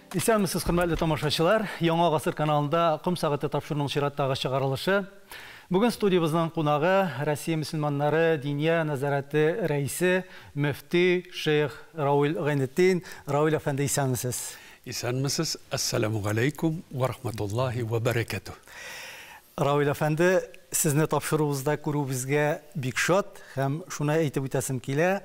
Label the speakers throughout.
Speaker 1: Исәнмесез, хөрмәтле тамашачылар! Яңа гасыр каналында Ком сәгате тапшыруының чираттагы чыгарылышы. Бүген студиябезнең кунагы Россия мөселманнары Диния нәзарәте рәисе, мөфти, шейх Рауил Гайнетдин. Рауил әфәнде, исәнмесез!
Speaker 2: Исәнмесез, әссәламү галәйкүм вә рахматуллаһи вә бәрәкәтүһ.
Speaker 1: Рауил әфәнде, сезне тапшыруыбызда күрүебезгә бик шат һәм шуны әйтеп үтәсем килә,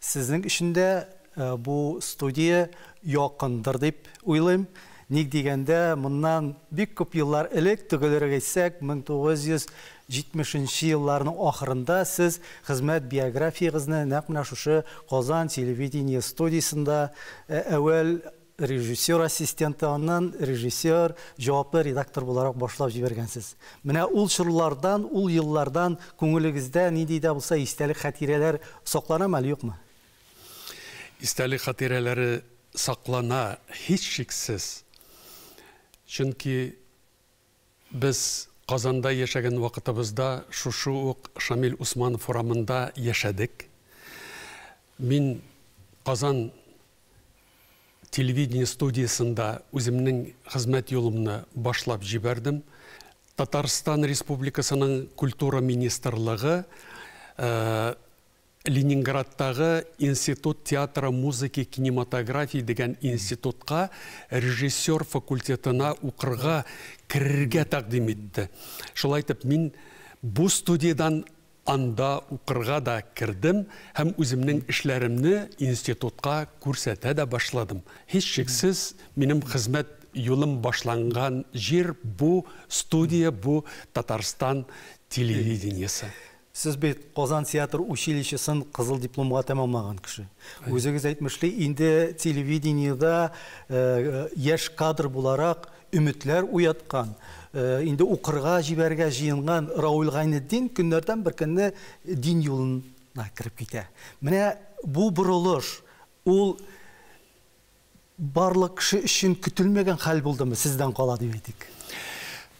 Speaker 1: сезнең өчен дә бу студия якындыр дип уйлыйм. Ник дигәндә, моннан бик күп еллар элек, төгәлрәк әйтсәк, 1970 нче елларның ахырында сез хезмәт биографиягезне нәкъ менә шушы Казан телевидение студиясендә әүвәл режиссер ассистенты, аннан режиссер, җаваплы редактор буларак башлап җибәргәнсез. Менә ул чорлардан, ул еллардан күңелегездә нинди дә булса истәлек-хатирәләр сакланамы әле, юкмы?
Speaker 2: Истәлек хатирәләре саклана, һичшиксез. Чөнки без Казанда яшәгән вакытыбызда шушы ук Шамил Усманов урамында яшәдек. Мин Казан телевидение студиясендә үземнең хезмәт юлымны башлап җибәрдем. Татарстан Республикасының культура министрлыгы Ленинградтагы Институт театра, музыки, кинематографии дигән институтка режиссер факультетына укырга керергә тәкъдим итте. Шулай итеп, мин бу студиядән анда укырга да кердем һәм үземнең эшләремне институтка күрсәтә дә башладым. Һичшиксез, минем хезмәт юлым башланган җир бу студия, бу Татарстан телевидениесе.
Speaker 1: Сез бит Казан театр училищесын кызыл дипломга тәмамлаган кеше. Үзегез әйтмешли, инде телевидениедә яшь кадр буларак өметләр уяткан, инде укырга җибәрергә җыенган Рауил Гайнетдин көннәрдән бер көнне дин юлына кереп китә. Менә бу борылыш, ул Барлык кеше өчен көтелмәгән хәл булдымы, сездән кала дип әйтик?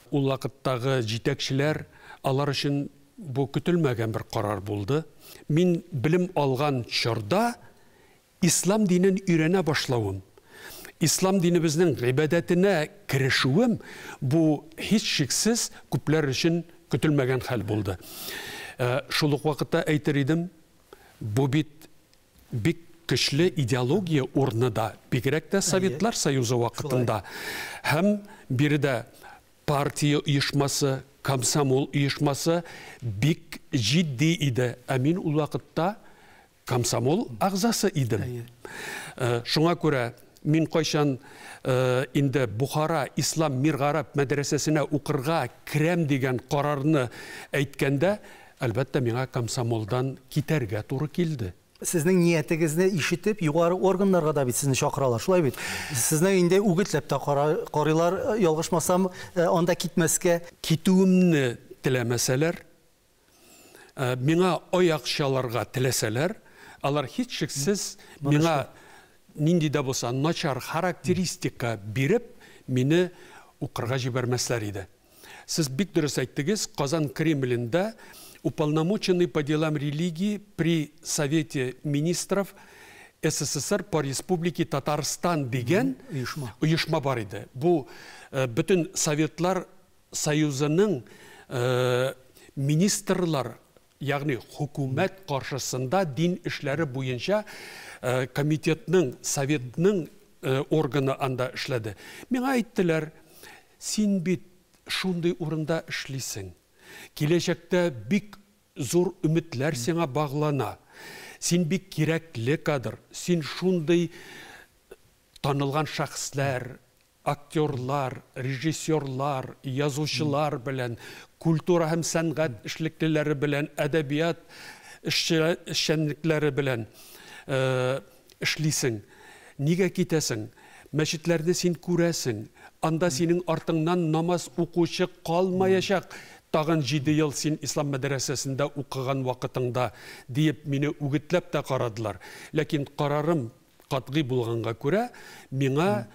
Speaker 2: Ул вакыттагы җитәкчеләр, алар өчен бу көтелмәгән бер карар булды. Мин белем алган чорда ислам динен өйрәнә башлавым, ислам динебезнең гыйбадәтенә керешүем, бу, һичшиксез, күпләр өчен көтелмәгән хәл булды. Шул ук вакытта әйтер идем, бу бит Бик көчле идеология урны да, бигрәк тә Советлар Союзы вакытында. Һәм биредә партия оешмасы, комсомол оешмасы бик җитди иде. Ә мин ул вакытта комсомол әгъзасы идем. Шуңа күрә мин кайчан инде Бухара ислам миргараб мәдрәсәсенә укырга керәм дигән карарны әйткәндә, әлбәттә, миңа комсомолдан китәргә туры килде.
Speaker 1: Сезнең ниятегезне ишетеп, югары органнарга да бит сезне чакыралар, шулай бит? Сезне инде үгетләп тә карыйлар, ялгышмасам, анда китмәскә.
Speaker 2: Китүемне теләмәсәләр, миңа аяк чалырга теләсәләр, алар һичшиксез миңа нинди дә булса начар характеристика биреп, мине укырга җибәрмәсләр иде. Сез бик дөрес әйттегез, Казан Кремлендә Уполномоченный по делам религии при Совете Министров СССР по Республике Татарстан дигән оешма бар иде. Бу бөтен Советлар Союзының министрлар, ягъни хөкүмәт каршысында дин эшләре буенча комитетның, советның органы анда эшләде. Миңа әйттеләр, син бит шундый урында эшлисең, киләчәктә бик зур өметләр сиңа баглана, син бик кирәкле кадр, син шундый танылган шәхесләр, актерлар, режиссерлар, язучылар белән, культура һәм сәнгать эшлеклеләре белән, әдәбият эшчәнлекләре белән эшлисең. Нигә китәсең? Мәчетләрне син күрәсең. Анда синең артыңнан намаз укучы калмаячак. Тагын җиде ел син ислам мәдрәсәсендә укыган вакытыңда, диеп мине үгетләп тә карадылар. Ләкин карарым Катгый булганга күрә, миңа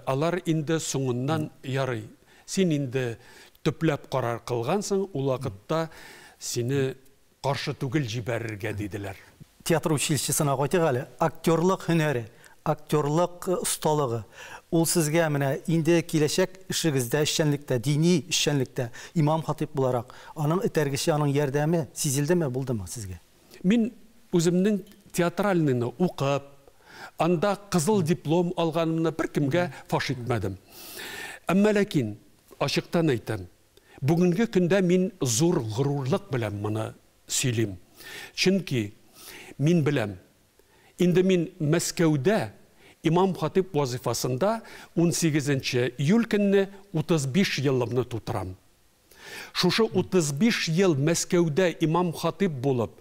Speaker 2: алар инде соңыннан ярый, син инде төпләп карар кылгансың, ул вакытта сине каршы түгел җибәрергә, диделәр.
Speaker 1: Театр училищесына кайтыйк әле. Актерлык һөнәре. Актерлык осталыгы, ул сезгә менә инде киләчәк эшегездә, эшчәнлектә, дини эшчәнлектә, имам-хатыйп буларак, аның этәргече, аның ярдәме сизелдеме, булдымы сезгә?
Speaker 2: Мин үземнең театральныйны укып, анда кызыл диплом алганымны беркемгә фаш итмәдем. Әмма ләкин, ачыктан әйтәм, бүгенге көндә мин зур горурлык белән моны сөйлим. Чөнки мин беләм, инде мин Мәскәүдә имам-хатыйп вазыйфасында 18 июль көнне 35 елымны тутырам. Шушы 35 ел Мәскәүдә имам-хатыйп булып,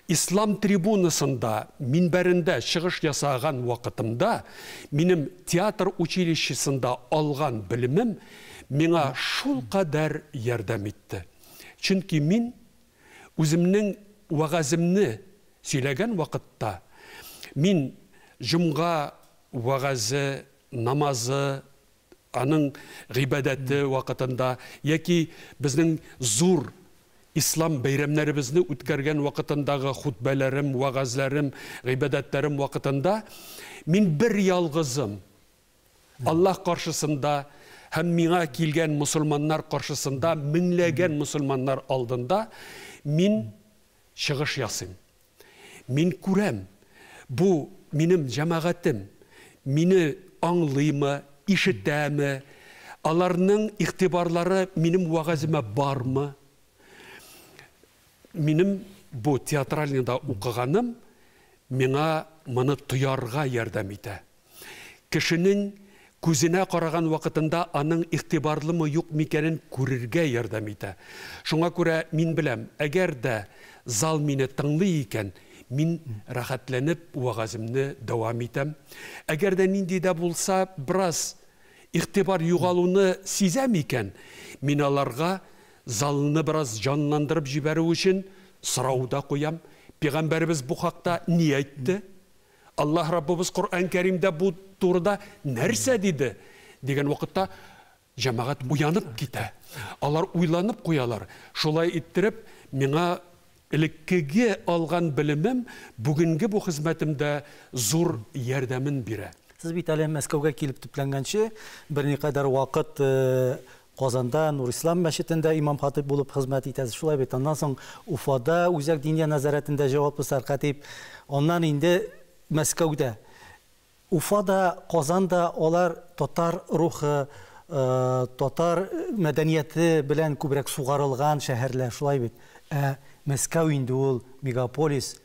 Speaker 2: ислам трибунасында, минбәрендә чыгыш ясаган вакытымда, минем театр училищесында алган белемем миңа шулкадәр ярдәм итте. Чөнки мин үземнең вәгаземне сөйләгән вакытта, мин җомга вәгазе, намазы, аның гыйбадәте вакытында яки безнең зур ислам бәйрәмнәребезне үткәргән вакытындагы хутбәләрем, вәгазьләрем, гыйбадәтләрем вакытында мин бер ялгызым Аллаһ каршысында һәм миңа килгән мусульманнар каршысында, меңләгән мусульманнар алдында мин чыгыш ясыйм. Мин күрәм, бу минем җәмәгатем мине аңлыймы, ишетәме, аларның игътибарлары минем вәгаземә бармы? Минем бу театральныйда укыганым миңа моны тоярга ярдәм итә. Кешенең күзенә караган вакытында аның игътибарлымы, юкмы икәнен күрергә ярдәм итә. Шуңа күрә мин беләм, әгәр дә зал мине тыңлый икән, мин рәхәтләнеп вәгаземне дәвам итәм. Әгәр дә нинди дә булса бераз игътибар югалуны сизәм икән, мин аларга залны бераз җанландырып җибәрү өчен сорау да куям. Пәйгамбәребез бу хакта ни әйтте? Аллаһ Раббыбыз Коръән Кәримдә бу турыда нәрсә диде? Дигән вакытта җәмәгать уянып китә. Алар уйланып куялар. Шулай иттереп, миңа элеккеге алган белемем бүгенге бу хезмәтемдә зур ярдәмен бирә.
Speaker 1: Сез бит әле Мәскәүгә килеп төпләнгәнче берникадәр вакыт Казанда Нурислам мәчетендә имам-хатыйп булып хезмәт итәсез. Шулай бит. Аннан соң Уфада Үзәк Диния нәзарәтендә җаваплы сәркатип. Аннан инде Мәскәүдә. Уфада, Казанда алар татар рухы, татар мәдәнияте белән күбрәк сугарылган шәһәрләр, шулай бит. Ә Мәскәү инде ул мегаполис.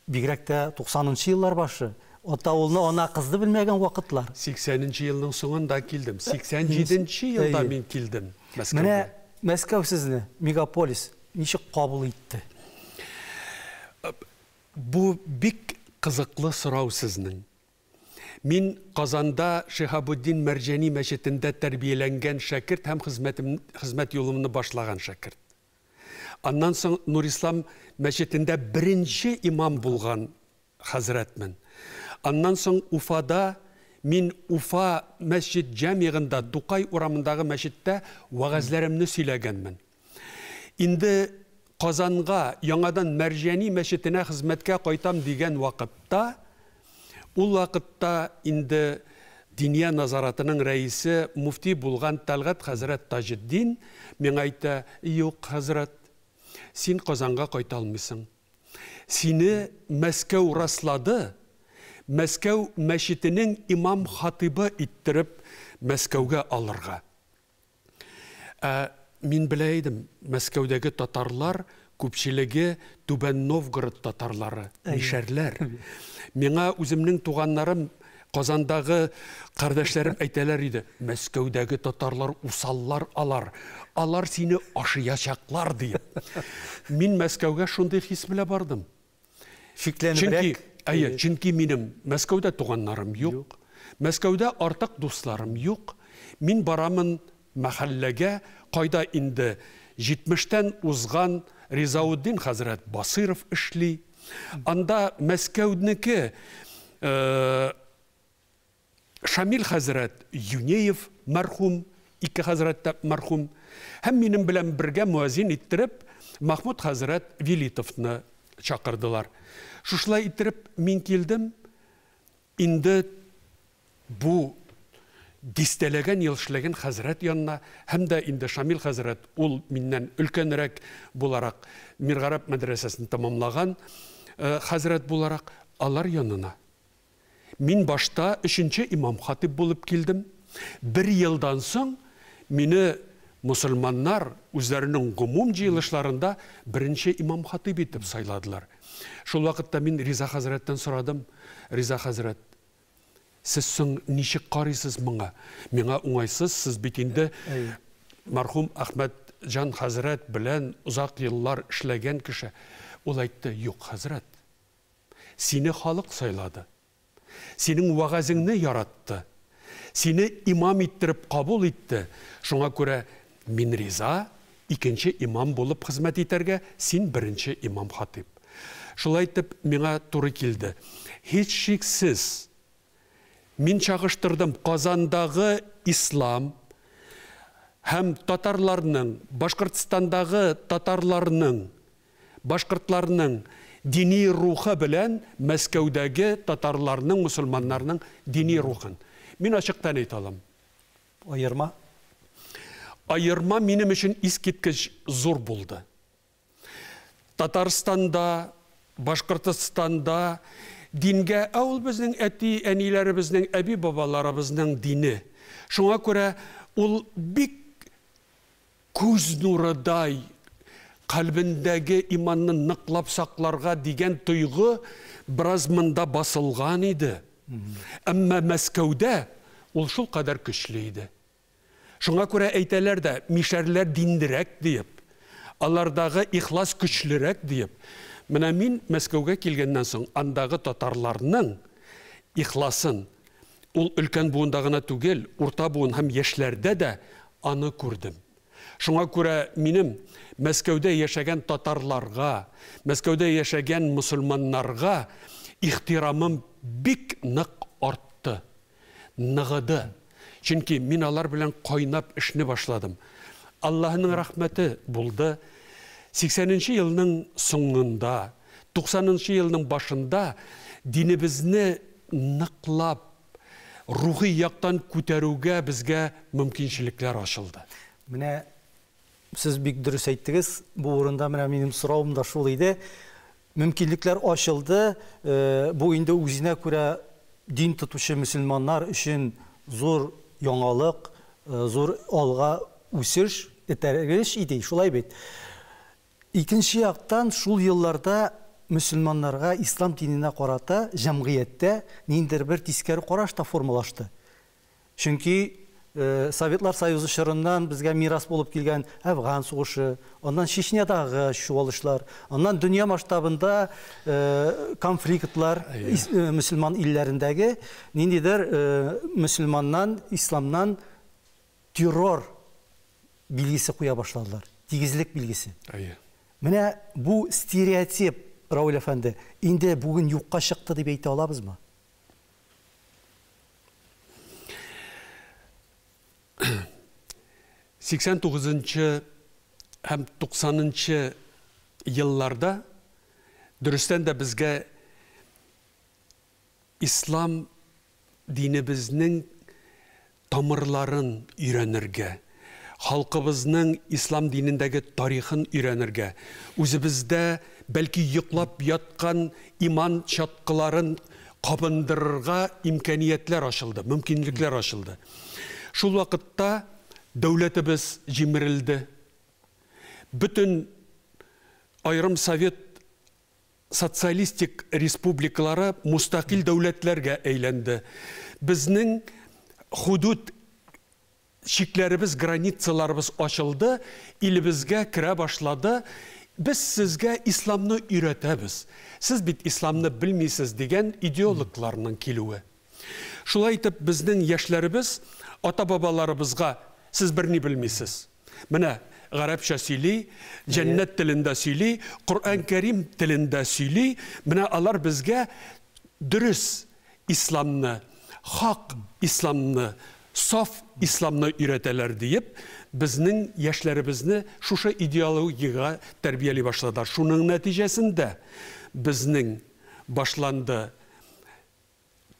Speaker 1: Бигрәк тә 90нчы еллар башы. Ата улны, ана кызны белмәгән вакытлар.
Speaker 2: 80нче елның соңында килдем. 87нче елда мин килдем Мәскәүгә.
Speaker 1: Менә Мәскәү сезне, мегаполис, ничек кабул итте?
Speaker 2: Бу бик кызыклы сорау сезнең. Мин Казанда Шиһабуддин Мәрҗани мәчетендә тәрбияләнгән шәкерт һәм хезмәтем, хезмәт юлымны башлаган шәкерт. Аннан соң Нурислам мәчетендә беренче имам булган хәзрәтмен. Аннан соң Уфада мин Уфа мәсҗид җамигында Тукай урамындагы мәчеттә вәгазьләремне сөйләгәнмен. Инде Казанга яңадан Мәрҗани мәчетенә хезмәткә кайтам дигән вакытта, ул вакытта инде Диния назаратының рәисе муфти булган Тәлгать хәзрәт Таҗетдин миңа әйтә, юк, хәзрәт, син Казанга кайта алмыйсың. Сине Мәскәү раслады, Мәскәү мәчетенең имам хатибы иттереп Мәскәүгә алырга. Ә мин белә идем, Мәскәүдәге татарлар күпчелеге Түбән Новгород татарлары, мишәрләр. Миңа үземнең туганнарым, Казандагы кардәшләрем әйтәләр иде, Мәскәүдәге татарлар усаллар алар, алар сине ашыячаклар диеп. Мин Мәскәүгә шундый хис белән бардым.
Speaker 1: Шикләнебрәк.
Speaker 2: Чөнки, әйе, чөнки минем Мәскәүдә туганнарым юк. Мәскәүдә артык дусларым юк. Мин барамын мәхәлләгә, кайда инде 70-тән узган Ризауддин хәзрәт Басыров эшли. Анда Мәскәүнеке Шамил хәзрәт Юнеев мәрхүм, ике хәзрәт тә мәрхүм. Һәм минем белән бергә муәзин иттереп Махмуд хәзрәт Велитовны чакырдылар. Шушылай иттереп мин килдем. Инде бу дистәләгән ел эшләгән хәзрәт янына һәм дә инде Шамил хәзрәт, ул миннән өлкәнрәк буларак, Миргарәп мәдрәсәсен тәмамлаган хәзрәт буларак, алар янына. Мин башта өченче имам-хатыйб булып килдем. Бер елдан соң мине мосылманнар үзләренең гомум җыелышларында беренче имам-хатыйб итеп сайладылар. Шул вакытта мин Риза хәзрәттән сорадым, Риза хәзрәт, сез соң ничек карыйсыз моңа? Миңа уңайсыз, сез бит инде мәрхүм Әхмәтҗан хәзрәт белән озак еллар эшләгән кеше. Ул әйтте, юк, хәзрәт, сине халык сайлады. Синең вәгазеңне яратты. Сине имам иттереп кабул итте. Шуңа күрә мин риза, икенче имам булып хезмәт итәргә, син беренче имам-хатыйб. Шулай итеп, миңа туры килде. Һичшиксез, мин чагыштырдым Казандагы ислам һәм татарларның, Башкортстандагы татарларның Башкортларның дини рухы белән Мәскәүдәге татарларның, мосылманнарның дини рухын. Мин ачыктан әйтә алам.
Speaker 1: Аерма?
Speaker 2: Аерма минем өчен искиткеч зур булды. Татарстанда, Башкортстанда дингә, ә ул безнең әти-әниләребезнең, әби-бабаларыбызның дине. Шуңа күрә ул бик Күз нурыдай кальбендәге иманны ныклап сакларга дигән тойгы бераз монда басылган иде. Әмма Мәскәүдә ул шулкадәр көчле иде. Шуңа күрә әйтәләр дә, мишәрләр динлерәк диеп, алардагы ихлас көчлерәк диеп. Менә мин Мәскәүгә килгәннән соң андагы татарларның ихласын, Ул өлкән буында гына түгел, урта буын һәм яшьләрдә дә аны күрдем. Шуңа күрә минем Мәскәүдә яшәгән татарларга, Мәскәүдә яшәгән мосылманнарга ихтирамым бик нык артты, ныгыды. Чөнки мин алар белән кайнап эшне башладым. Аллаһының рәхмәте булды, сиксәненче елның соңында, туксанынчы елның башында динебезне ныклап, рухи яктан күтәрүгә безгә мөмкинчелекләр ачылды.
Speaker 1: Менә сез бик дөрес әйттегез. Бу урында менә минем соравым да шул иде. Мөмкинлекләр ачылды. Бу инде үзенә күрә дин тотучы мөселманнар өчен зур яңалык, зур алга үсеш, этәргеч иде, шулай бит? Икенче яктан, шул елларда мөселманнарга ислам диненә карата җәмгыятьтә ниндидер бер тискәре караш та формалашты. Чөнки Советлар Союзы чорыннан безгә мирас булып килгән Әфган сугышы, аннан Чечнядагы чуалышлар, аннан дөнья масштабында конфликтлар мөселман илләрендәге ниндидер мөселманнан, исламнан террор билгесе куя башладылар. Тигезлек билгесе.
Speaker 2: Әйе.
Speaker 1: Менә бу стереотип, Равил әфәнде, инде бүген юкка чыкты дип әйтә алабызмы?
Speaker 2: 89 һәм 90 елларда дөрестән дә безгә Ислам динебезнең тамырларын өйрәнергә, халкыбызның ислам динендәге тарихын өйрәнергә, үзебездә бәлки йоклап яткан иман чаткыларын кабындырырга имканиятләр ачылды, мөмкинлекләр ачылды. Шул вакытта дәүләтебез җимерелде. Бөтен аерым совет социалистик республикалары мустакил дәүләтләргә әйләнде. Безнең худуд чикләребез, границаларыбыз ачылды, илебезгә керә башлады. Без сезгә исламны өйрәтәбез. Сез бит исламны белмисез дигән идеологларның килүе. Шулай итеп, безнең яшьләребез ата-бабаларыбызга сез берни белмисез. Менә гарәпчә сөйли, җәннәт телендә сөйли, Коръән Кәрим телендә сөйли. Менә алар безгә дөрес исламны, хак исламны, саф исламны өйрәтәләр диеп, безнең яшьләребезне шушы идеологиягә тәрбияли башладылар. Шуның нәтиҗәсендә безнең башланды.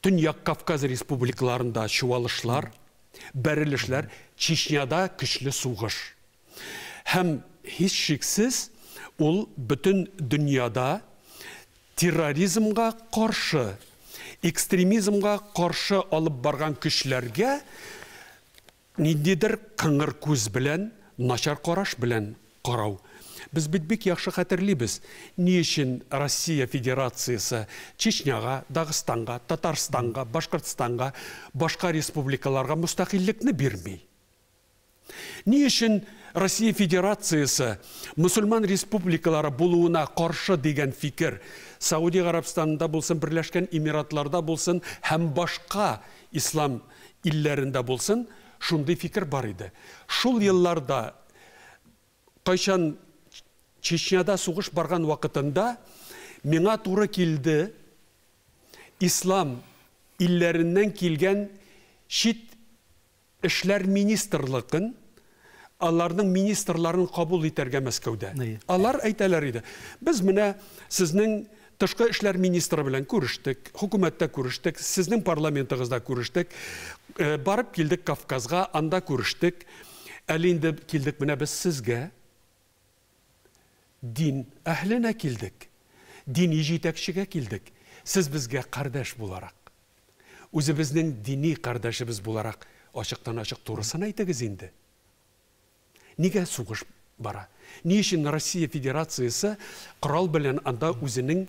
Speaker 2: Төньяк Кавказ республикаларында чуалышлар, бәрелешләр, Чечняда көчле сугыш. Һәм һичшиксез ул бөтен дөньяда терроризмга каршы, экстремизмга каршы алып барган көчләргә ниндидер кыңгыр күз белән, начар караш белән карау. Без бит бик яхшы хәтерлибез, ни өчен Россия Федерациясе Чечняга, Дагыстанга, Татарстанга, Башкортстанга, башка республикаларга мөстәкыйльлекне бирми. Ни өчен Россия Федерациясе мөселман республикалары булуына каршы дигән фикер Сауди Гарәбстанында булсын, Берләшкән Эмиратларда булсын һәм башка ислам илләрендә булсын, шундый фикер бар иде. Шул елларда, кайчан Чечняда сугыш барган вакытында, миңа туры килде ислам илләреннән килгән чит эшләр министрлыгын, аларның министрларын кабул итәргә Мәскәүдә. Алар әйтәләр иде: без менә сезнең тышкы эшләр министры белән күрештек, хөкүмәттә күрештек, сезнең парламентыгызда күрештек, барып килдек Кавказга, анда күрештек. Әле инде килдек менә без сезгә, дин әһленә килдек, дини җитәкчегә килдек. Сез безгә кардәш буларак, үзебезнең дини кардәшебез буларак ачыктан-ачык турысын әйтегез инде. Нигә сугыш бара? Ни өчен Россия Федерациясе корал белән анда үзенең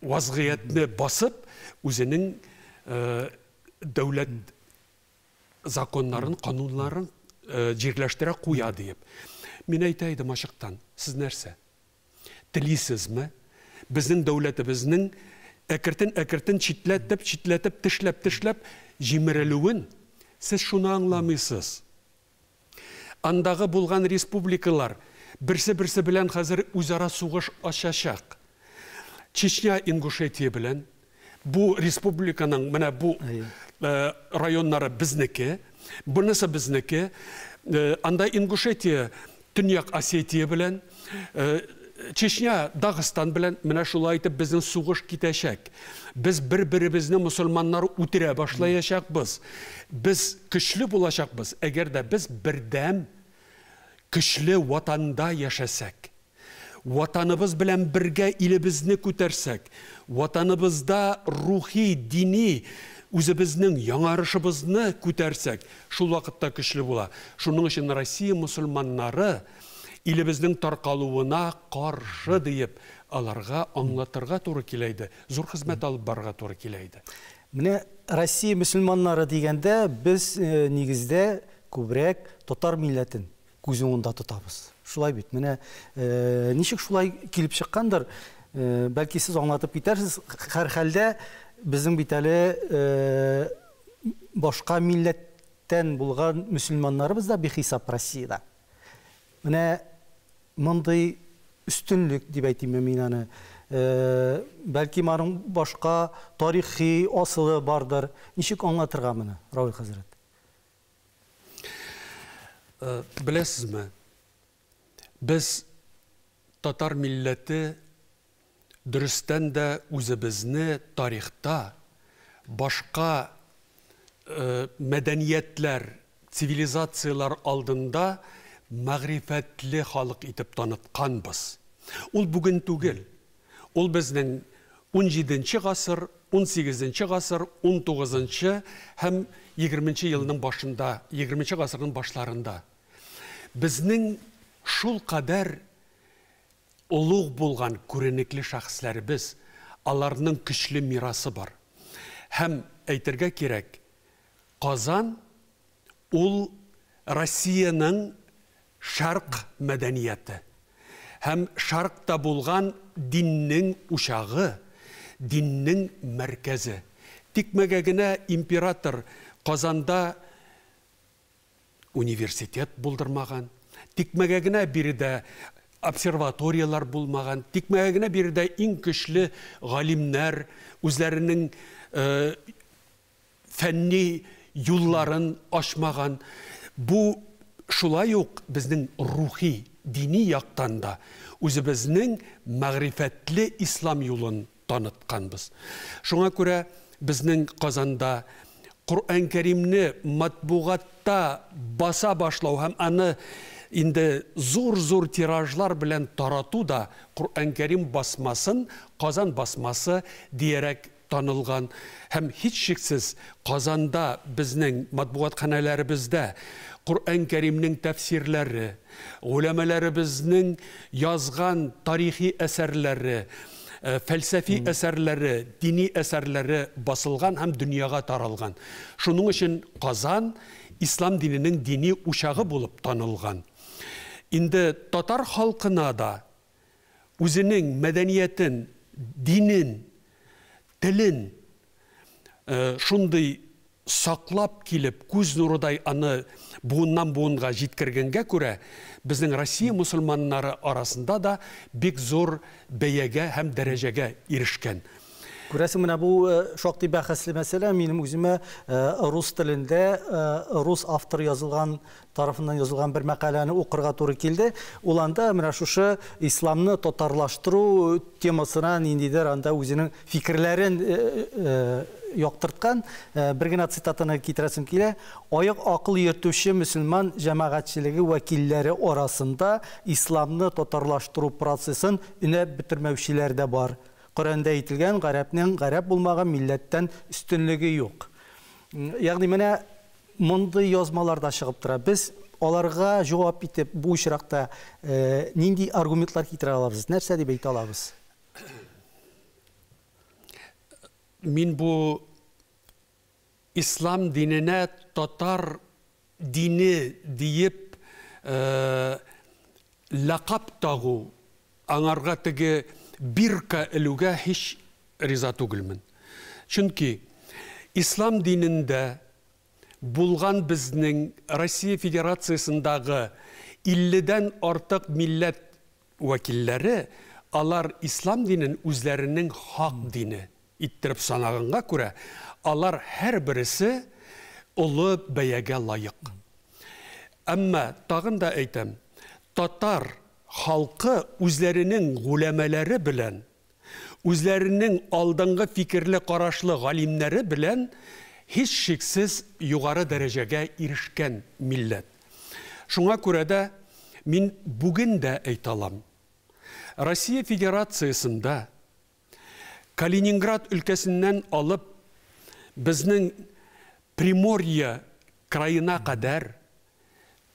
Speaker 2: вазгыятьне басып, үзенең дәүләт законнарын, кануннарын җирләштерә куя диеп. Мин әйтә идем ачыктан: сез нәрсә? Телисезме? Безнең дәүләтебезнең әкертен-әкертен читләтеп, читләтеп, тешләп-тешләп җимерелүен сез шуны аңламыйсыз. Андагы булган республикалар берсе-берсе белән хәзер үзара сугыш ачачак. Чечня Ингушетия белән, бу республиканың менә бу районнары безнеке, бунысы безнеке, анда Ингушетия Төньяк Осетия белән, Чечня Дагыстан белән, менә шулай итеп безнең сугыш китәчәк. Без бер-беребезне мусульманнар үтерә башлаячакбыз. Без көчле булачакбыз, әгәр дә без бердәм көчле ватанда яшәсәк. Ватаныбыз белән бергә илебезне күтәрсәк, ватаныбызда рухи, дини үзебезнең яңарышыбызны күтәрсәк, шул вакытта көчле була. Шуның өчен Россия мусульманнары илебезнең таркалуына каршы диеп аларга аңлатырга туры килә иде, зур хезмәт алып барырга туры килә иде.
Speaker 1: Менә Россия мөселманнары дигәндә без нигездә күбрәк татар милләтен күз уңында тотабыз. Шулай бит. Менә ничек шулай килеп чыккандыр, бәлки сез аңлатып китәрсез. Һәрхәлдә безнең бит әле башка милләттән булган мөселманнарыбыз да бихисап Россиядә. Менә мондый өстенлек дип әйтимме мин аны. Бәлки аның башка тарихи асылы бардыр. Ничек аңлатырга моны, Равил хәзрәт?
Speaker 2: Беләсезме, без татар милләте дөрестән дә үзебезне тарихта башка мәдәниятләр, цивилизацияләр алдында мәгърифәтле халык итеп танытканбыз. Ул бүген түгел. Ул безнең 17 гасыр, 18 гасыр, 19 һәм 20 елның башында, 20 гасырның башларында. Безнең шул кадәр олуг булган күренекле шәхесләребез, аларның көчле мирасы бар. Һәм әйтергә кирәк, Казан ул Россиянең шәрк мәдәнияте һәм шәркта булган диннең учагы, диннең мәркәзе. Тикмәгә генә император Казанда университет булдырмаган, тикмәгә генә биредә обсерваториялар булмаган, тикмәгә генә биредә иң көчле галимнәр үзләренең фәнни юлларын ачмаган. Бу шулай ук безнең рухи, дини яктан да үзебезнең мәгърифәтле ислам юлын танытканбыз. Шуңа күрә безнең Казанда Коръән Кәримне матбугатта баса башлау һәм аны инде зур-зур тиражлар белән тарату да Коръән Кәрим басмасын Казан басмасы диярәк танылган һәм һичшиксез Казанда безнең матбугатханәләребездә Коръән Кәримнең тәфсирләре, голәмәләребезнең язган тарихи әсәрләре, фәлсәфи әсәрләре, дини әсәрләре басылган һәм дөньяга таралган. Шуның өчен Казан ислам диненең дини учагы булып танылган. Инде татар халкына да үзенең мәдәниятен, динен, телен шундый саклап килеп, күз нурыдай аны буыннан буынга җиткергәнгә күрә, безнең Россия мусульманнары арасында да бик зур бәягә һәм дәрәҗәгә ирешкән.
Speaker 1: Күрәсең, менә бу шактый бәхәсле мәсьәлә. Минем үземә рус телендә рус автор язылган тарафыннан язылган бер мәкаләне укырга туры килде. Ул анда менә шушы исламны татарлаштыру темасына ниндидер анда үзенең фикерләрен яктырткан. Бер генә цитатаны китерәсем килә. Аек акыл йөртүче мөселман җәмәгатьчелеге вәкилләре арасында исламны татарлаштыру процессын өнәп бетермәүчеләр дә бар. Коръәндә әйтелгән, гарәпнең гарәп булмаган милләттән өстенлеге юк. Ягъни менә мондый язмалар да чыгып тора. Без аларга җавап итеп бу очракта нинди аргументлар китерә алабыз? Нәрсә дип әйтә алабыз?
Speaker 2: Мин бу ислам диненә татар дине диеп ләкаб тагу, аңарга теге бирка элүгә һич риза түгелмен. Чөнки ислам динендә булган безнең Россия Федерациясендагы 50-дән артык милләт вәкилләре, алар ислам динен үзләренең хак дине иттереп санаганга күрә, алар һәрбересе олы бәягә лаек. Әмма тагын да әйтәм, татар халкы үзләренең голәмәләре белән, үзләренең алдынгы фикерле карашлы галимнәре белән һичшиксез югары дәрәҗәгә ирешкән милләт. Шуңа күрә дә мин бүген дә әйтә алам. Россия Федерациясендә Калининград өлкәсеннән алып безнең Приморье краена кадәр,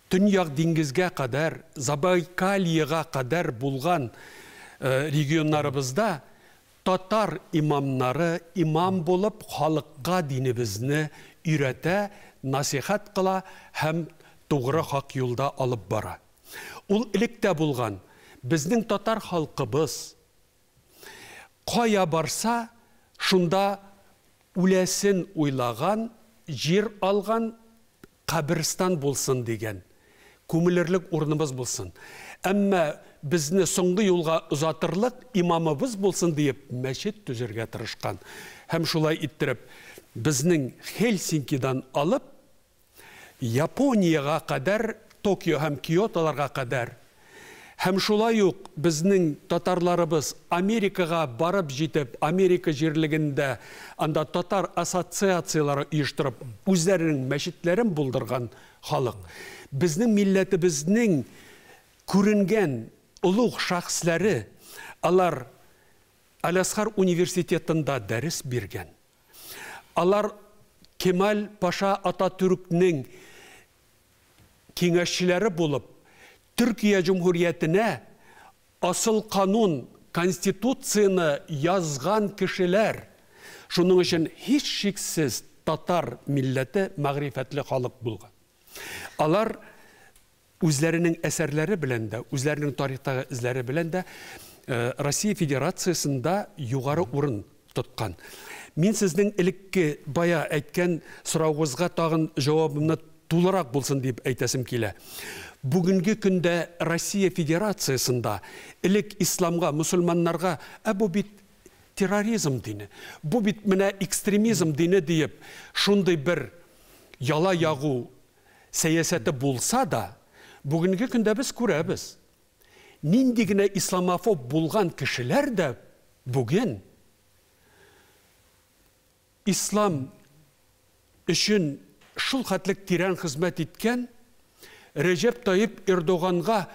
Speaker 2: Төньяк диңгезгә кадәр, Забайкальега кадәр булган регионнарыбызда татар имамнары имам булып халыкка динебезне өйрәтә, насихат кыла һәм тугры хак юлда алып бара. Ул электә булган безнең татар халкыбыз кая барса, шунда үләсен уйлаган, җир алган, каберстан булсын дигән, күмелерлек урыныбыз булсын. Әмма безне соңгы юлга озатырлык имамыбыз булсын диеп мәчет төзергә тырышкан. Һәм шулай иттереп, безнең Хельсинкидан алып Япониягә кадәр, Токио һәм Киотоларга кадәр, һәм шулай ук безнең татарларыбыз Америкага барып җитеп, Америка җирлегендә анда татар ассоциацияләре оештырып, үзләренең мәчетләрен булдырган халык. Безнең милләтебезнең күренгән олуг шәхесләре, алар Аль-Азхар университетында дәрес биргән. Алар Кемаль Паша Ататүркнең киңәшчеләре булып, Төркия Җөмһүриятенә асыл канун, конституцияне язган кешеләр. Шуның өчен һичшиксез татар милләте мәгърифәтле халык булган. Алар үзләренең әсәрләре белән дә, үзләренең тарихтагы эзләре белән дә Россия Федерациясендә югары урын тоткан. Мин сезнең элекке бая әйткән сорауыгызга тагын җавабымны тулырак булсын дип әйтәсем килә. Бүгенге көндә Россия Федерациясендә элек исламга, мусульманнарга, ә бу бит терроризм дине, бу бит менә экстремизм дине диеп, шундый бер яла ягу сәясәте булса да, бүгенге көндә без күрәбез. Нинди генә исламофоб булган кешеләр дә бүген Ислам өчен шул хәтлек тирән хезмәт иткән Рәҗәп Тайип Эрдоганга,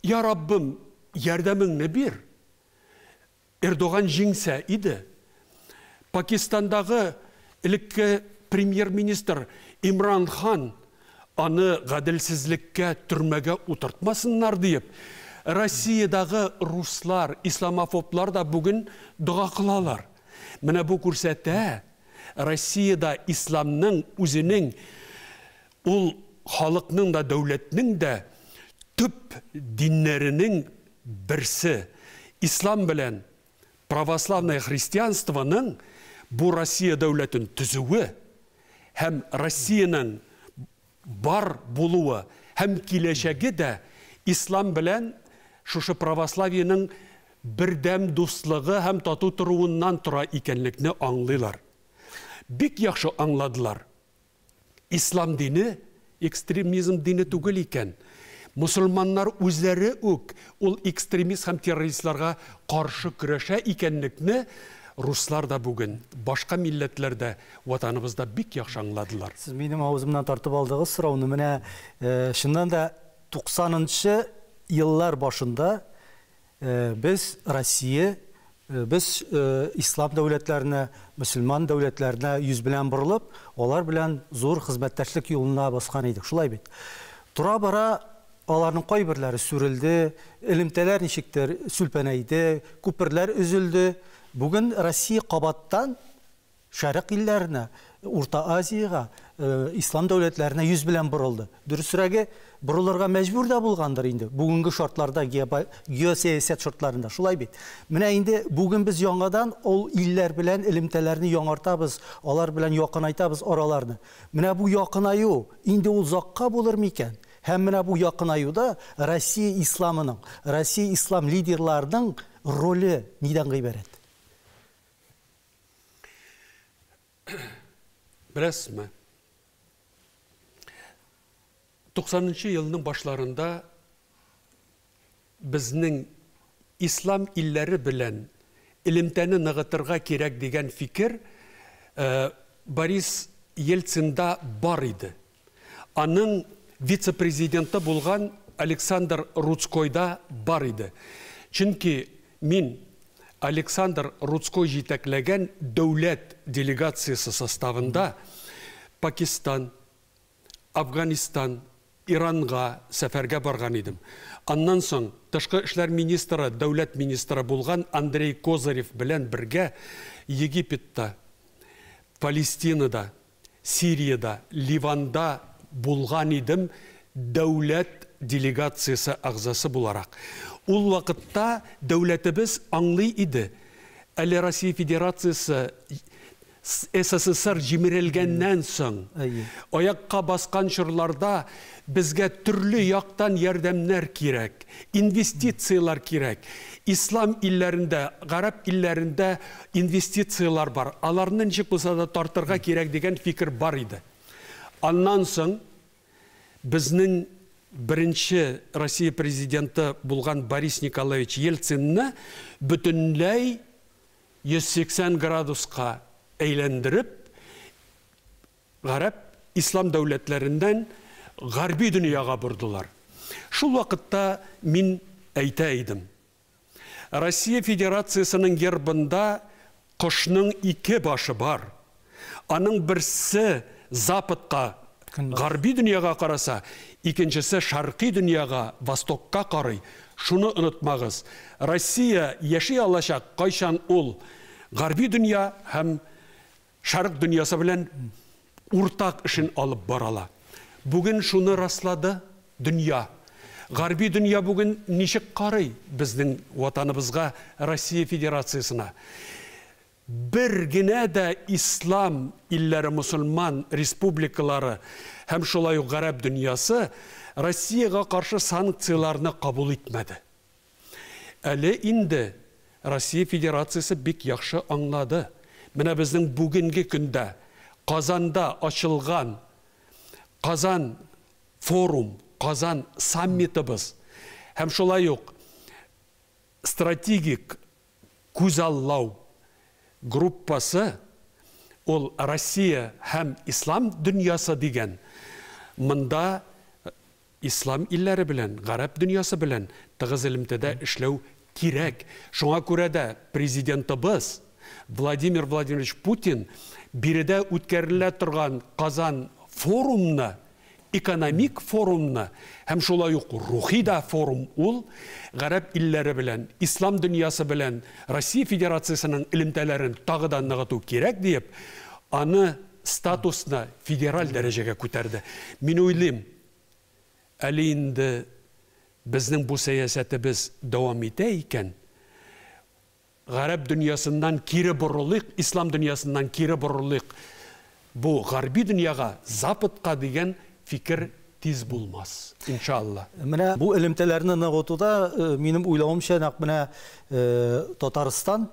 Speaker 2: Я Раббым, ярдәмеңне бир. Эрдоган җиңсә иде. Пакистандагы элекке премьер-министр Имран Хан аны гаделсезлеккә төрмәгә утыртмасыннар диеп, Россиядагы руслар, исламофоблар да бүген дога кылалар. Менә бу күрсәтә, Россиядә исламның үзенең ул халыкның да, дәүләтнең дә төп диннәренең берсе. Ислам белән православное христианствоның бу Россия дәүләтен төзүе һәм Россиянең бар булуы һәм киләчәге дә ислам белән шушы православиенең бердәм дуслыгы һәм тату торуыннан тора икәнлекне аңлыйлар. Бик яхшы аңладылар. Ислам дине экстремизм дине түгел икән. Мусульманнар үзләре үк ул экстремист һәм террористларга каршы көрәшә икәнлекне руслар да бүген, башка милләтләр дә ватаныбызда бик яхшы аңладылар.
Speaker 1: Сез минем авызымнан тартып алдыгыз сорауны. Менә чыннан да 90нчы еллар башында без Россия, без ислам дәүләтләренә, мөселман дәүләтләренә йөз белән борылып, алар белән зур хезмәттәшлек юлына баскан идек. Шулай бит. Тора-бара аларның кайберләре сүрелде, элемтәләр ничектер сүлпәнәйде, күперләр өзелде. Бүген Россия кабаттан Шәрык илләренә, Урта Азиягә, ислам дәүләтләренә йөз белән борылды. Дөресрәге, борылырга мәҗбүр дә булгандыр инде бүгенге шартларда, геосәясәт шартларында. Шулай бит. Менә инде бүген без яңадан ул илләр белән элемтәләрне яңартабыз, алар белән якынайтабыз араларны. Менә бу якынаю инде ул озакка булыр микән? Һәм менә бу якынаюда Россия исламының, Россия ислам лидерларының роле нидән гыйбарәт?
Speaker 2: Беләсезме? 90 елның башларында безнең ислам илләре белән элемтәне ныгытырга кирәк дигән фикер Борис Ельцинда бар иде. Аның вице-президенты булган Александр Руцкойда бар иде. Чөнки мин Александр Руцкой җитәкләгән дәүләт делегациясе составында Пакистан, Афганистан, Иранга сәфәргә барган идем. Аннан соң тышкы эшләр министры, дәүләт министры булган Андрей Козырев белән бергә Египетта, Палестинада, Сириядә, Ливанда булган идем дәүләт делегациясе әгъзасы буларак. Ул вакытта дәүләтебез аңлый иде. Әле Россия Федерациясе СССР җимерелгәннән соң, аякка баскан чорларда безгә төрле яктан ярдәмнәр кирәк, инвестицияләр кирәк. Ислам илләрендә, гарәп илләрендә инвестицияләр бар. Аларны ничек булса да тартырга кирәк дигән фикер бар иде. Аннан соң безнең беренче Россия президенты булган Борис Николаевич Ельцинны бөтенләй 180 градуска әйләндереп, гарәп ислам дәүләтләреннән гарби дөньяга бордылар. Шул вакытта мин әйтә идем. Россия Федерациясының гербында кошның ике башы бар. Аның берсе Западка, гарби дөньяга караса, икенчесе шаркый дөньяга, Востокка карый. Шуны онытмагыз. Россия яши алачак, кайчан ул гарби дөнья һәм шарк дөньясы белән уртак эшен алып бара. Бүген шуны раслады дөнья. Гарби дөнья бүген ничек карый безнең ватаныбызга, Россия Федерациясенә? Бер генә дә ислам илләре, мусульман республикалары һәм шулай ук гарәп дөньясы Россиягә каршы санкцияләрне кабул итмәде. Әле инде Россия Федерациясе бик яхшы аңлады. Менә безнең бүгенге көндә Казанда ачылган Казан форум, Казан саммитыбыз һәм шулай ук стратегик күзаллау группасы. Ул Россия һәм ислам дөньясы дигән. Монда ислам илләре белән, гарәп дөньясы белән тыгыз элемтәдә эшләү кирәк. Шуңа күрә дә президентыбыз Владимир Владимирович Путин биредә үткәрелә торган Казан форумны, экономик форумны һәм шулай ук рухи да форум ул, гарәп илләре белән, ислам дөньясы белән Россия Федерациясенең элемтәләрен тагы да ныгыту кирәк диеп, аны статусны федераль дәрәҗәгә күтәрде. Мин уйлыйм, әле инде безнең бу сәясәтебез дәвам итә икән, гарәп дөньясыннан кире борылыйк, ислам дөньясыннан кире борылыйк, бу гарби дөньяга, Западка дигән фикер тиз булмас, иншалла.
Speaker 1: Менә бу элемтәләрне ныгытуда, минем уйлавымча, нәкъ менә Татарстан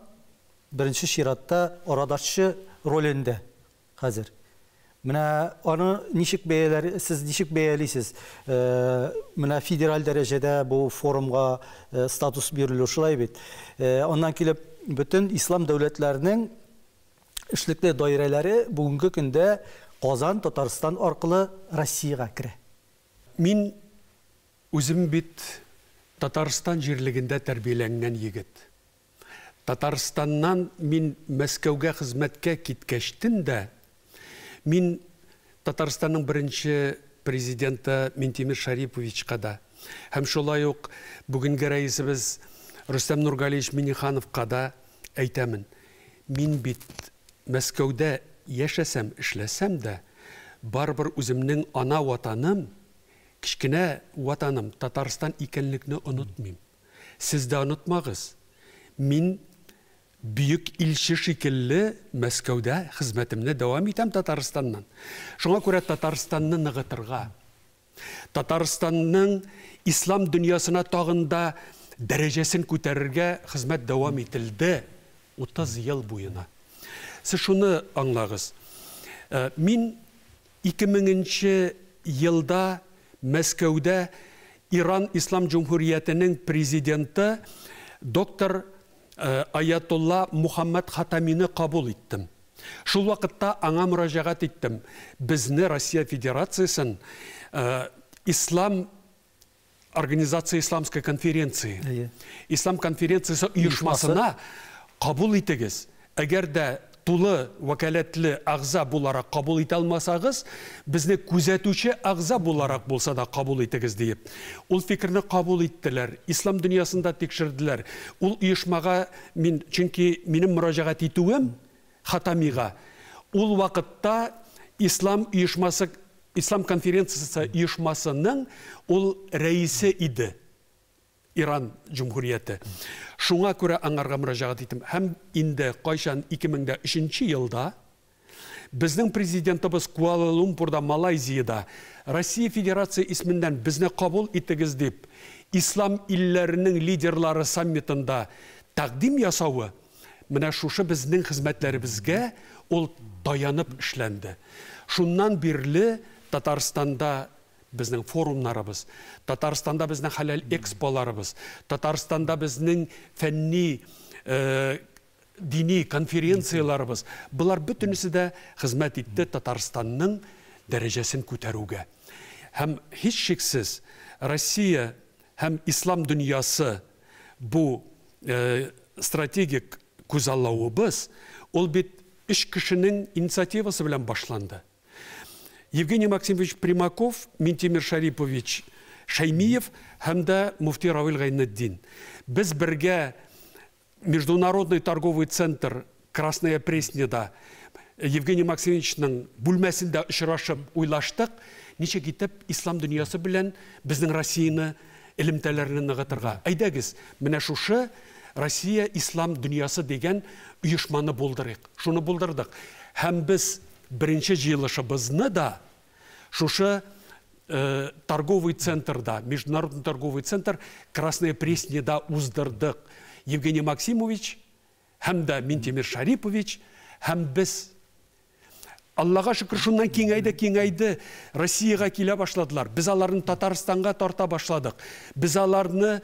Speaker 1: беренче чиратта арадашчы ролендә хәзер. Менә аны ничек бәяләр, сез ничек бәялисез? Менә федераль дәрәҗәдә бу форумга статус бирелү шулай бит. Аннан килеп бөтен ислам дәүләтләренең эшлекле даирәләре бүгенге көндә Казан, Татарстан аркылы Россиягә керә.
Speaker 2: Мин үзем бит Татарстан җирлегендә тәрбияләнгән егет. Татарстаннан мин Мәскәүгә хезмәткә киткәчтен дә, мин Татарстанның беренче президенты Минтимер Шариповичка да һәм шулай ук бүгенге рәисебез Рөстәм Нургалиевич Миннихановка да әйтәмен. Мин бит Мәскәүдә яшәсәм, эшләсәм дә, барыбер үземнең ана ватаным, кечкенә ватаным Татарстан икәнлекне онытмыйм. Сез дә онытмагыз. Мин бөек илче шикелле Мәскәүдә хезмәтемне дәвам итәм Татарстаннан. Шуңа күрә Татарстанны ныгытырга, Татарстанның ислам дөньясына тагын да дәрәҗәсен күтәрергә хезмәт дәвам ителде 30 ел буена. Сез шуны аңлагыз. Мин 2000 елда Мәскәүдә Иран Ислам Җумһуриятенең президенты доктор Аятулла Мухаммад Хатамины кабул иттем. Шул вакытта аңа мөрәҗәгать иттем. Безне Россия Федерациясен Ислам Организация Исламской конференции, Ислам конференциясе оешмасына кабул итегез. Әгәр дә тулы вәкаләтле әгъза буларак кабул итә алмасагыз, безне күзәтүче әгъза буларак булса да кабул итегез диеп. Ул фикерне кабул иттеләр, ислам дөньясында тикшерделәр. Ул оешмага мин, чөнки минем мөрәҗәгать итүем Хатамига, ул вакытта ислам оешмасы, Ислам конференциясе оешмасының ул рәисе иде. Иран Җумһурияте. Шуңа күрә аңарга мөрәҗәгать иттем. Һәм инде кайчан 2003 елда безнең президентыбыз Куала-Лумпурда, Малайзиядә Россия Федерация исеменнән безне кабул итегез дип ислам илләренең лидерлары саммитында тәкъдим ясавы, менә шушы безнең хезмәтләребезгә ул таянып эшләнде. Шуннан бирле Татарстанда безнең форумнарыбыз, Татарстанда безнең хәләл эксполарыбыз, Татарстанда безнең фәнни, дини конференцияларыбыз, булар бөтенесе дә хезмәт итте Татарстанның дәрәҗәсен күтәрүгә. Һәм һичшиксез Россия һәм ислам дөньясы бу стратегик күзаллавыбыз, ул бит өч кешенең инициативасы белән башланды. Евгений Максимович Примаков, Минтимер Шарипович Шаймиев һәм дә муфти Равил Гайнетдин. Без бергә Международный торговый центр Красная Пресняда Евгений Максимовичның бүлмәсендә очрашып уйлаштык, ничек итеп ислам дөньясы белән безнең Россияне элемтәләрне ныгытырга. Әйдәгез, менә шушы Россия ислам дөньясы дигән оешманы булдырыйк. Шуны булдырдык. Һәм без беренче җыелышыбызны да шушы торговый центрда, Международный торговый центр Красная Пресняда уздырдык. Евгений Максимович һәм дә Минтимер Шарипович һәм без. Аллага шөкер, шуннан киңәйде, киңәйде. Россиягә килә башладылар. Без аларны Татарстанга тарта башладык. Без аларны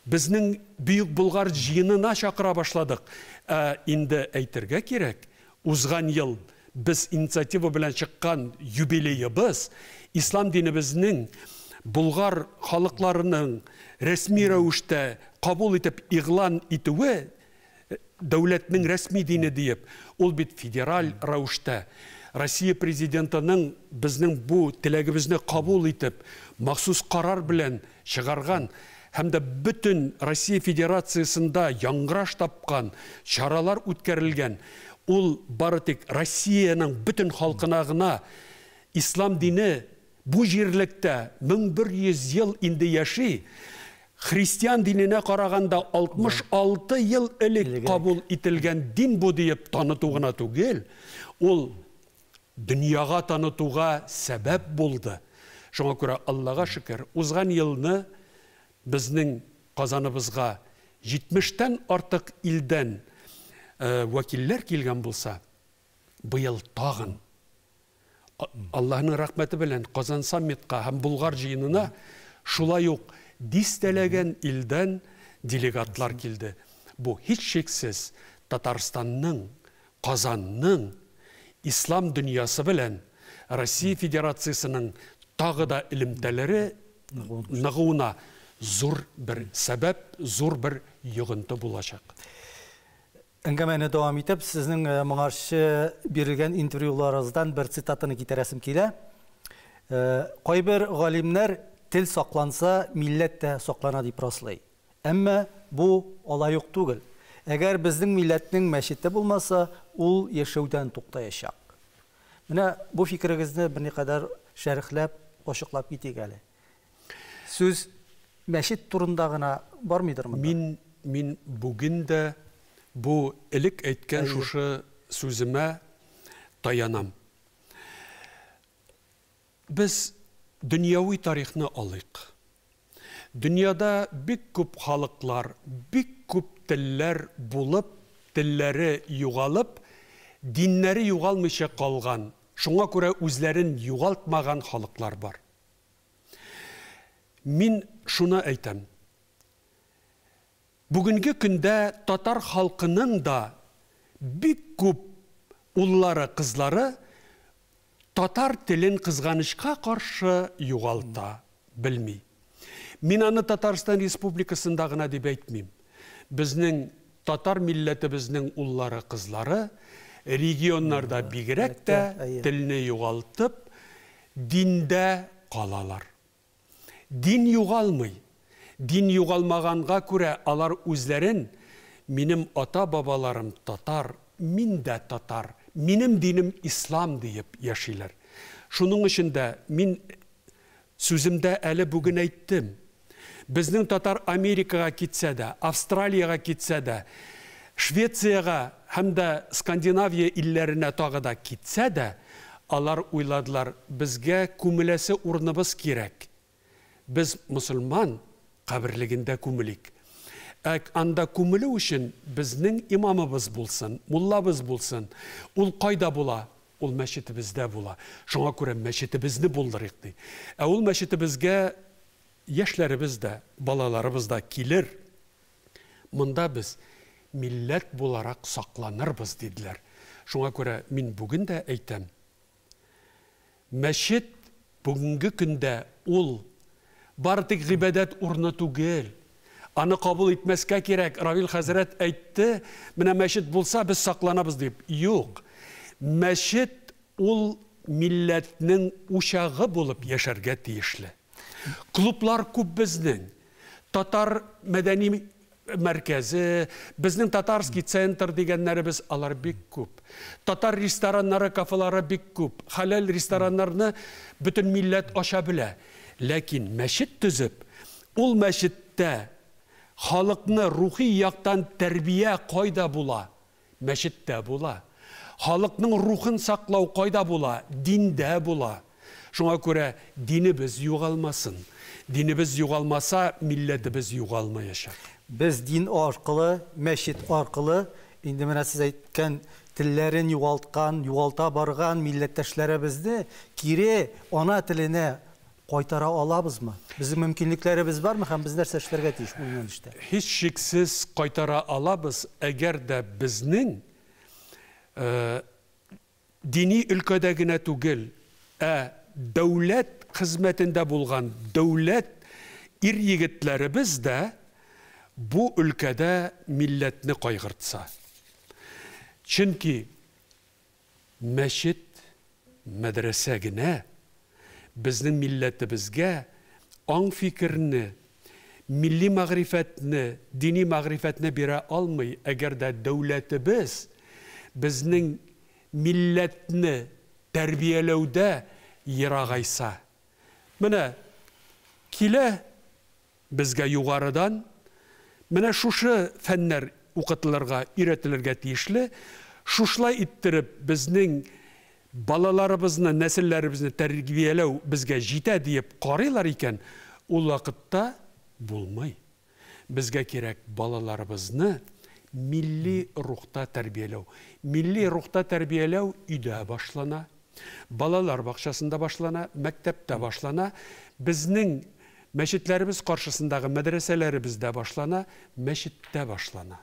Speaker 2: безнең Бөек Болгар җыенына чакыра башладык. Инде әйтергә кирәк, узган ел без инициатива белән чыккан юбилеебыз, ислам динебезнең болгар халыкларының рәсми рәвештә кабул итеп игълан итүе, дәүләтнең рәсми дине диеп, ул бит федераль рәвештә Россия президентының безнең бу теләгебезне кабул итеп, махсус карар белән чыгарган һәм дә бөтен Россия Федерациясендә яңгыраш тапкан чаралар үткәрелгән, ул бары тик Россиянең бөтен халкына гына ислам дине бу җирлектә 1100 ел инде яши, христиан диненә караганда 66 ел элек кабул ителгән дин бу диеп таныту гына түгел, ул дөньяга танытуга сәбәп булды. Шуңа күрә Аллага шөкер, узган елны безнең Казаныбызга 70-тән артык илдән вәкилләр килгән булса, быел тагын Аллаһның рәхмәте белән Казан саммитка һәм Болгар җыенына шулай ук дистәләгән илдән делегатлар килде. Бу һичшиксез Татарстанның, Казанның ислам дөньясы белән Россия Федерациясенең тагы да элемтәләре ныгуына зур бер сәбәп, зур бер йогынты булачак.
Speaker 1: Әңгәмәне дәвам итеп, сезнең моңарчы бирелгән интервьюларыгыздан бер цитатаны китерәсем килә. Кайбер галимнәр тел сакланса, милләт тә саклана дип раслый. Әмма бу алай ук түгел. Әгәр безнең милләтнең мәчете булмаса, ул яшәүдән туктаячак. Менә бу фикерегезне берникадәр шәрехләп, ачыклап китик әле. Сүз мәчет турында гына бармыйдыр монда?
Speaker 2: Мин, мин бүген дә бу элек әйткән шушы сүземә таянам. Без дөньяви тарихны алыйк. Дөньяда бик күп халыклар, бик күп телләр булып, телләре югалып, диннәре югалмыйча калган, шуңа күрә үзләрен югалтмаган халыклар бар. Мин шуны әйтәм. Бүгенге көндә татар халкының да бик күп уллары, кызлары татар телен кызганычка каршы югалта, белми. Мин аны Татарстан Республикасында гына дип әйтмим. Безнең татар милләтебезнең уллары, кызлары регионнарда бигрәк тә телне югалтып, диндә калалар. Дин югалмый. Дин югалмаганга күрә алар үзләрен минем ата-бабаларым татар, мин дә татар, минем динем ислам диеп яшиләр. Шуның өчен дә мин сүземдә әле бүген әйттем. Безнең татар Америкага китсә дә, Австралиягә китсә дә, Швециягә һәм дә Скандинавия илләренә тагы да китсә дә, алар уйладылар, безгә күмеләсе урыныбыз кирәк. Без мусульман каберлегендә күмелик. Ә анда күмелү өчен безнең имамыбыз булсын, муллабыз булсын. Ул кайда була? Ул мәчетебездә була. Шуңа күрә мәчетебезне булдырыйк ди. Ә ул мәчетебезгә яшьләребез дә, балаларыбыз да килер. Монда без милләт буларак сакланырбыз диделәр. Шуңа күрә мин бүген дә әйтәм. Мәчет бүгенге көндә ул бары тик гыйбадәт урыны түгел. Аны кабул итмәскә кирәк. Равил хәзрәт әйтте, менә мәчет булса без сакланабыз дип. Юк. Мәчет ул милләтнең учагы булып яшәргә тиешле. Клублар күп безнең. Татар мәдәни мәркәзе, безнең татарский центр дигәннәребез алар бик күп. Татар рестораннары, кафелары бик күп. Хәләл рестораннарны бөтен милләт ача белә. Ләкин мәчет төзеп, ул мәчеттә халыкны рухи яктан тәрбия кайда була? Мәчеттә була. Халыкның рухын саклау кайда була? Диндә була. Шуңа күрә динебез югалмасын. Динебез югалмаса, милләтебез югалмаячак.
Speaker 1: Без дин аркылы, мәчет аркылы, инде менә сез әйткән телләрен югалткан, югалта барган милләттәшләребезне кире ана теленә кайтара алабызмы? Безнең мөмкинлекләребез бармы һәм без нәрсә эшләргә тиеш бу юнәлештә?
Speaker 2: Һичшиксез кайтара алабыз, әгәр дә безнең дини өлкәдә генә түгел, ә дәүләт хезмәтендә булган дәүләт ир-егетләребез дә бу өлкәдә милләтне кайгыртса. Чөнки мәчет, мәдрәсә генә безнең милләтебезгә аң-фикерне, милли мәгърифәтне, дини мәгърифәтне бирә алмый, әгәр дә дәүләтебез безнең милләтне тәрбияләүдә ерагайса. Менә килә безгә югарыдан, менә шушы фәннәр укытылырга, өйрәтелергә тиешле, шушылай иттереп безнең балаларыбызны, нәселләребезне тәрбияләү безгә җитә диеп карыйлар икән, ул вакытта булмый. Безгә кирәк балаларыбызны милли рухта тәрбияләү. Милли рухта тәрбияләү өйдә башлана, балалар бакчасында башлана, мәктәптә башлана, безнең мәчетләребез каршысындагы мәдрәсәләребездә башлана, мәчеттә башлана.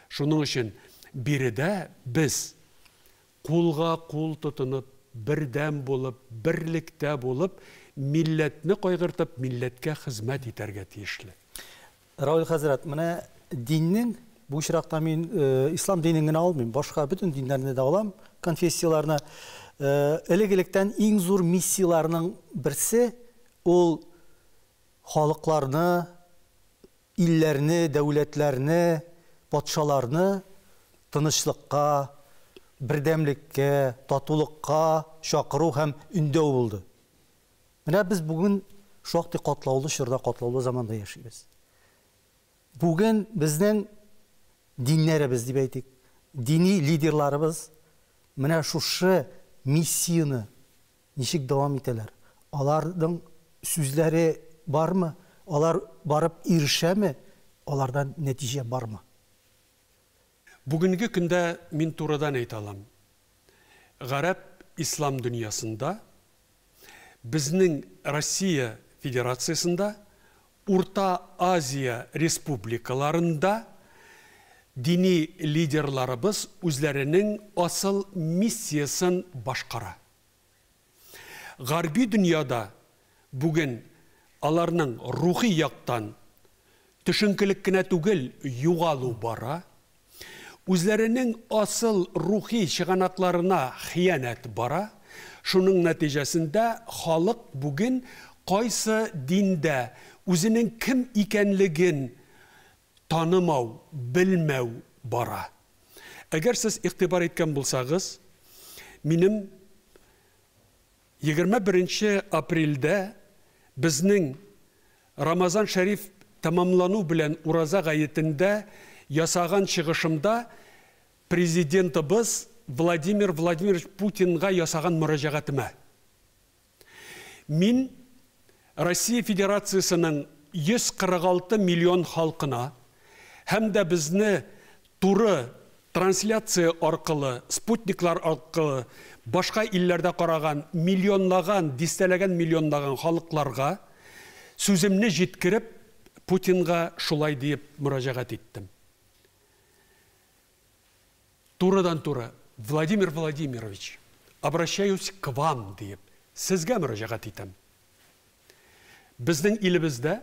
Speaker 2: Шуның өчен биредә без кулга кул тотынып, бердәм булып, берлектә булып, милләтне кайгыртып, милләткә хезмәт итәргә тиешле.
Speaker 1: Равил хәзрәт, менә диннең, бу очракта мин ислам динен генә алмыйм, башка бөтен диннәрне дә алам, конфессияләрне. Элек-электән иң зур миссияләрнең берсе ул халыкларны, илләрне, дәүләтләрне, патшаларны тынычлыкка, бердәмлеккә, татулыкка чакыру һәм өндәү булды. Менә без бүген шактый катлаулы чорда, катлаулы заманда яшибез. Бүген безнең диннәребез дип әйтик, дини лидерларыбыз менә шушы миссияне ничек дәвам итәләр? Аларның сүзләре бармы? Алар барып ирешәме? Алардан нәтиҗә бармы?
Speaker 2: Бүгенге көндә мин турыдан әйтә алам. Гарәп ислам дөньясында, безнең Россия Федерациясендә, Урта Азия республикаларында дини лидерларыбыз үзләренең асыл миссиясен башкара. Гарби дөньяда бүген аларның рухи яктан төшенкелек кенә түгел, югалу бара. Үзләренең асыл рухи чыганакларына хыянәт бара. Шуның нәтиҗәсендә халык бүген кайсы диндә үзенең кем икәнлеген танымау, белмәү бара. Әгәр сез игътибар иткән булсагыз, минем 21 апрельдә безнең Рамазан шәриф тәмамлану белән ураза гаетендә ясаган чыгышымда президентыбыз Владимир Владимирович Путинга ясаган мөрәҗәгатемә. Мин Россия Федерациясенең 146 миллион халкына һәм дә безне туры трансляция аркылы, спутниклар аркылы башка илләрдә караган миллионлаган, дистәләгән миллионлаган халыкларга сүземне җиткереп Путинга шулай диеп мөрәҗәгать иттем. Турыдан-туры, Владимир Владимирович, обращаюсь к вам диеп, сезгә мөрәҗәгать итәм. Безнең илебездә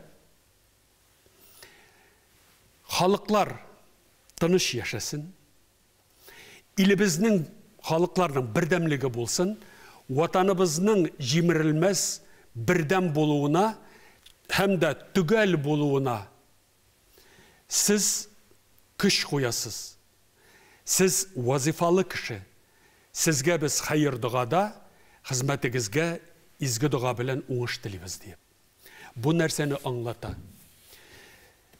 Speaker 2: халыклар тыныч яшәсен, илебезнең халыкларның бердәмлеге булсын, ватаныбызның җимерелмәс бердәм булуына һәм дә төгәл булуына сез көч куясыз. Сез вазифалы кеше. Сезгә без хәер догада, хезмәтегезгә изге дога белән уңыш телибез диеп. Бу нәрсәне аңлата?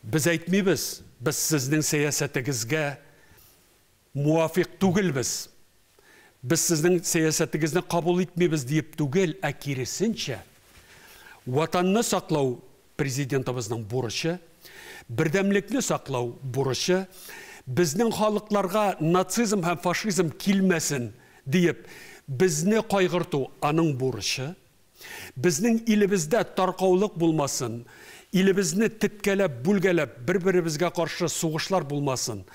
Speaker 2: Без әйтмибез, без сезнең сәясәтегезгә муафиқ түгелбез. Без сезнең сәясәтегезне кабул итмибез диеп түгел, ә киресенчә, ватанны саклау президентыбызның бурычы, бердәмлекне саклау бурычы, безнең халыкларга нацизм һәм фашизм килмәсен диеп, безне кайгырту аның бурычы, безнең илебездә таркаулык булмасын, илебезне теткәләп, бүлгәләп, бер-беребезгә каршы сугышлар булмасын,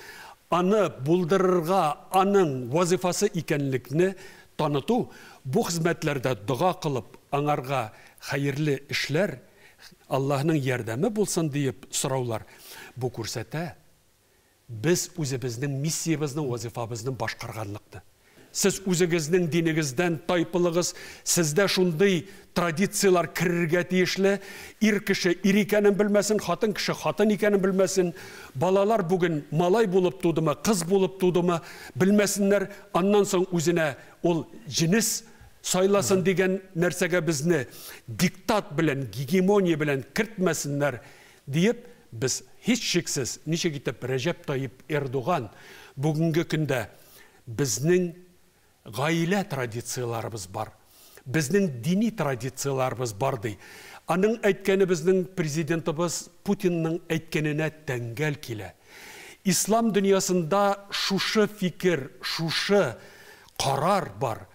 Speaker 2: аны булдырырга аның вазифасы икәнлекне таныту, бу хезмәтләрдә дога кылып, аңарга хәерле эшләр, Аллаһның ярдәме булсын диеп сораулар, бу күрсәтә, без үзебезнең миссиябезне, вазифабызны башкарганлыкны. Сез үзегезнең динегездән тайпылыгыз, сездә шундый традицияләр керергә тиешле, ир кеше ир икәнен белмәсен, хатын кеше хатын икәнен белмәсен, балалар бүген малай булып тудымы, кыз булып тудымы, белмәсеннәр, аннан соң үзенә ул җенес сайласын дигән нәрсәгә безне диктат белән, гегемония белән кертмәсеннәр диеп, без һичшиксез, ничек итеп Рәҗәп Тайип Эрдоган бүгенге көндә безнең гаилә традицияләребез бар, безнең дини традицияләребез бар ди. Аның әйткәне безнең президентыбыз Путинның әйткәненә тәңгәл килә. Ислам дөньясында шушы фикер, шушы карар бар.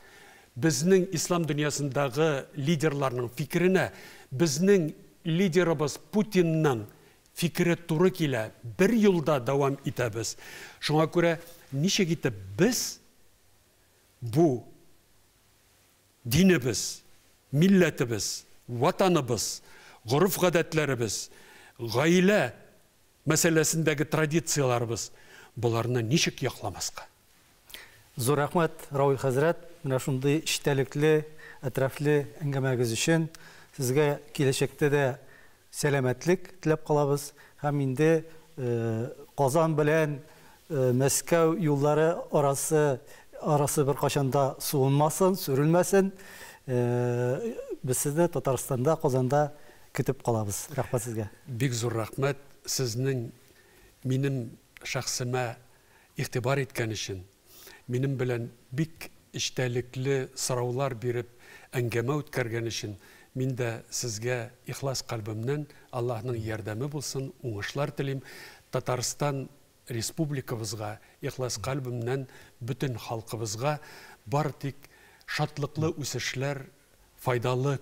Speaker 2: Безнең ислам дөньясындагы лидерларның фикеренә безнең лидерыбыз Путинның фикере туры килә, бер юлда дәвам итәбез. Шуңа күрә ничек итеп без бу динебез, милләтебез, ватаныбыз, гореф-гадәтләребез, гаилә мәсьәләсендәге традицияләребез, боларны ничек якламаска?
Speaker 1: Зур рәхмәт, Равил хәзрәт, менә шундый эчтәлекле, әтрафлы әңгәмәгез өчен. Сезгә киләчәктә дә сәламәтлек теләп калабыз һәм инде Казан белән Мәскәү юллары арасы арасы беркайчан да суынмасын, сүрелмәсен. Без сезне Татарстанда, Казанда көтеп калабыз. Рәхмәт сезгә.
Speaker 2: Бик зур рәхмәт сезнең минем шәхсемә игътибар иткән өчен, минем белән бик эчтәлекле сораулар биреп әңгәмә үткәргән өчен мин дә сезгә ихлас кальбемнән Аллаһның ярдәме булсын, уңышлар телим. Татарстан республикабызга ихлас кальбемнән бөтен халкыбызга бары тик шатлыклы үсешләр, файдалы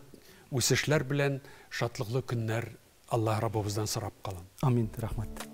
Speaker 2: үсешләр белән шатлыклы көннәр Аллаһ Раббыбыздан сорап калам.
Speaker 1: Амин, рәхмәт.